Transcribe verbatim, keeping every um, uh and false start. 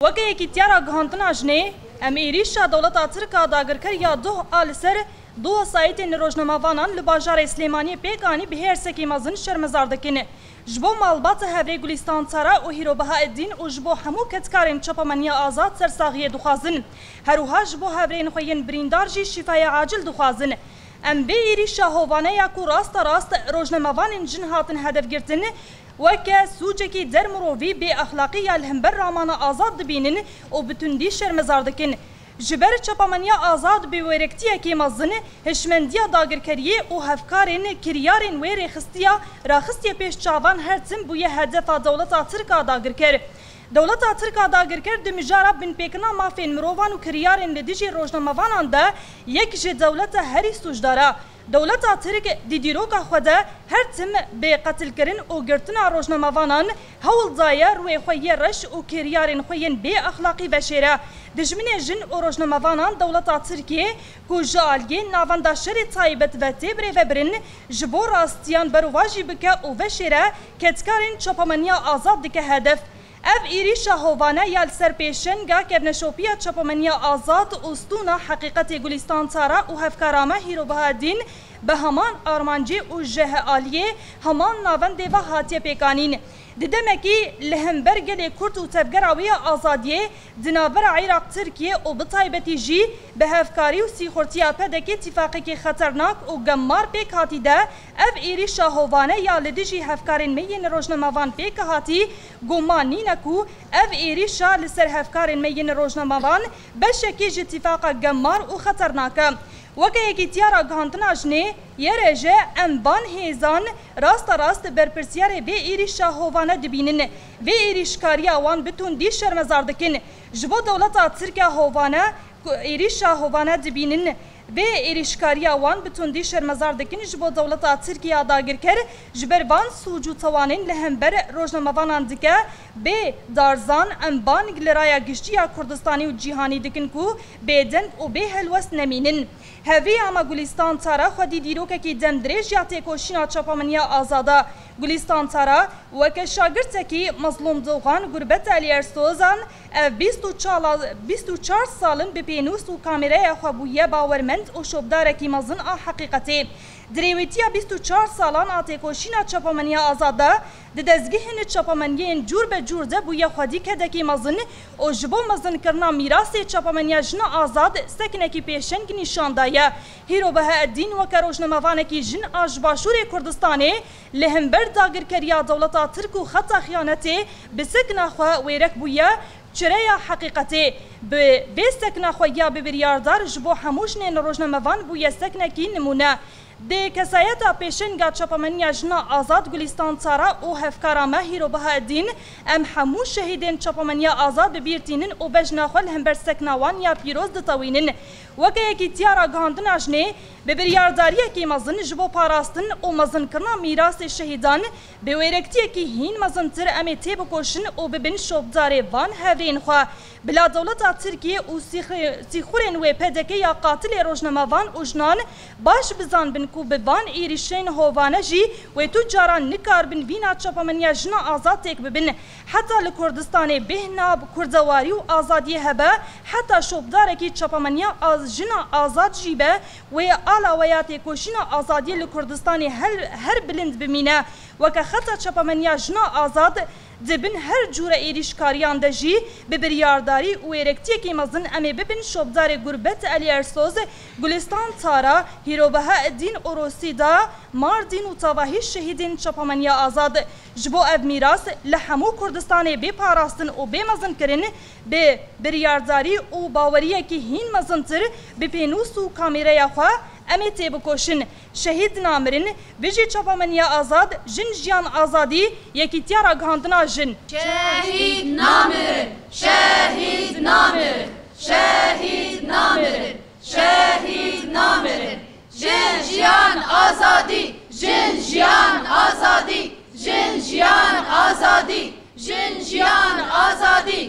Weke Yekîtiya Ragihandina Jinê, em êrîşa dewleta Tirk a dagirker ya duh a li ser du wesayîtên rojnamevanan li bajarê Silêmaniyê pêk anî bi hêrsekî mezin şermezar dikin. Ji bo malbata hevrê Gulîstan Sara û Hîro Behaeddîn û ji bo hemû kedkarên çapemeniya azad sersaxiyê dixwazin. Her wiha ji bo hevrên xwe yên birîndar jî şîfaya acil dixwazin. Em vê êrîşa hovane ya ku rasta rast rojnamevanên jin hatin hedef girtin, weke sûcekî dermirovî, bêexlaqî ya li hember ramana azad dibînin û bi tundî şermezar dikin. Ji ber çapemeniya azad bi wêrektiyekê mezin, hişmendiya dagirkeriyê û hevkarên kiryarên wê rêxistiya raxistiye pêş çavan her tim bûye hedefa dewleta Tirk a dagirker. Dewleta Tirk a dagirker di mijara binpêkirina mafên mirovan û kiryarên li dijî rojnamevanan de yek ji dewleta herî sûcdar e. Dewleta Tirk di dîroka xwe de her tim bi qetilkirin û girtina rojnamevanan hewl daye rûyê xwe yê reş û kiryarên xwe yên bêexlaqî veşêre. Dijminê jin û rojnamevanan dewleta Tirkiyê ku ji aliyê navenda şerê taybet ve tê birêvebirin, ji bo rastiyan berovajî bike û veşêre, kedkarên çapemeniya azad dike hedef. Ev êrîşa hovane ya li ser pêşenga kevneşopiya çapemeniya azad û stûna heqîqetê Gulîstan Sara û hevkara me Hîro Behaeddîn bi heman armancê û ji he aliyê heman navendê ve hatiye pêkanîn. Di demekî li hember gelê Kurd û tevgera wê ya azadiyê di navbera Iraq Tirkiye û bi taybetî jî bi hevkarî û sîxurtiya P D K tîfaqekî xeternak û gemmar pêk hatî de, ev êrîşa hovane ya li dijî hevkarên me yên rojnamevan pêk hatî, guman nîne ku ev êrîşa li ser hevkarên me yên rojnamevan beşekî ji tîfaqa gemmar û xeternak e. Weke Yekîtiya Ragihandina Jinê, Y R J, em van hêzan rasta rast berpirsiyarê vê êrîşa hovane dibînin. Vê êrîşkariya wan bi tundî şermezar dikin. Ji bo dewleta Tirk a hovane ku êrîşa hovane dibînin, vê êrîşkariya wan bi tundî şermezar dikin. Ji bo dewleta Tirkiye ya dagirker, ji ber van sûc û tawanên li hember rojnamevanan dike, bê darzan em bang li raya giştî ya Kurdistanê û cîhanî dikin ku bêdeng û bê helwest nemînin. Hevî ama Gulîstan Sara xwedî dîrokekî demdirêj ya têkoşîna çapemeniya azad e. Gulîstan Sara weke şagirtekî Mezlûm Dogan, Gurbet Elî Ersozan, ev bîst û çar, bîst û çar sal in bi pênûs û kamêreya xwe bûye bawermend û şopdarekî mezin a heqîqetê. Di rêwîtiya bîst û çar salan a têkoşîna çapemeniya azad de, di dezgehên çapemeniyên cûr be cûr de bûye xwedî kedekî mezin û ji bo mezinkirina mîrasê çapemeniya jina azad seknekî pêşeng nîşan daye. Hîro Behaeddîn weke rojnamevanekî jin a ji Başûrê Kurdistanê li hember dagirkeriya dewleta Tirk û xeta xiyanetê bi sekna xwe wêrek bûye, çireya heqîqetê. Bi vê sekna xwe ya bi biryardar ji bo hemû jinên rojnamevan bûye seknekî nimûne. Di kesayeta pêşenga çapemeniya jina azad Gulîstan Sara û hevkara me Hîro Behaeddîn, em hemû şehîdên çapemeniya azad bi bîr tînin û bejna xwe li hember sekna wan ya pîroz ditewînin. Weke Yekîtiya Ragihandina Jinê, bi biryardariyekî mezin ji bo parastin û mezinkirina mîrasê şehîdan, bi wêrektiyekî hîn mezintir em ê têbikoşin û bibin şopdarê van hevrên xwe. Bila dewleta Tirkiyê û sîxi-, sîxurên wê P D K ya qatilê rojnamevan û jinan baş bizanbin ku bi van êrîşên hovane jî wê tu caran nikaribin vîna çapemeniya jina azad têk bibin. Heta li Kurdistanê bêhna kurdewarî û azadiyê hebe, heta şopdarekî çapemeniya az-, jina azad jî be, wê ala we ya têkoşîna azadiyê li Kurdistanê her, her bilind bimîne. Weke xeta çapemeniya jina azad, di bin her cûre êrîşkariyan de jî bi biryardarî û wêrektiyekî mezin em ê bibin şopdarê Gurbet Elî Ersoz, Gulistan Tara, Hîro Behaeddîn û Rosîda Mardîn û tevahî şehîdên çapemeniya azad. Ji bo ev mîras li hemû Kurdistanê bê parastin û bê mezinkirin, bi biryardarî û baweriyekî hîn mezintir, bi pênûs û kamêreya xwe em ê têbikoşin. Şehîd namirin, bijî çapemeniya azad, jin jiyan azadî, yekîtiya ragihandina jin. Şehîd namirin, şehîd namirin, şehîd namirin, şehîd namirin. Jin jiyan azadî, jin jiyan azadî, jin jiyan azadî, jin jiyan azadî.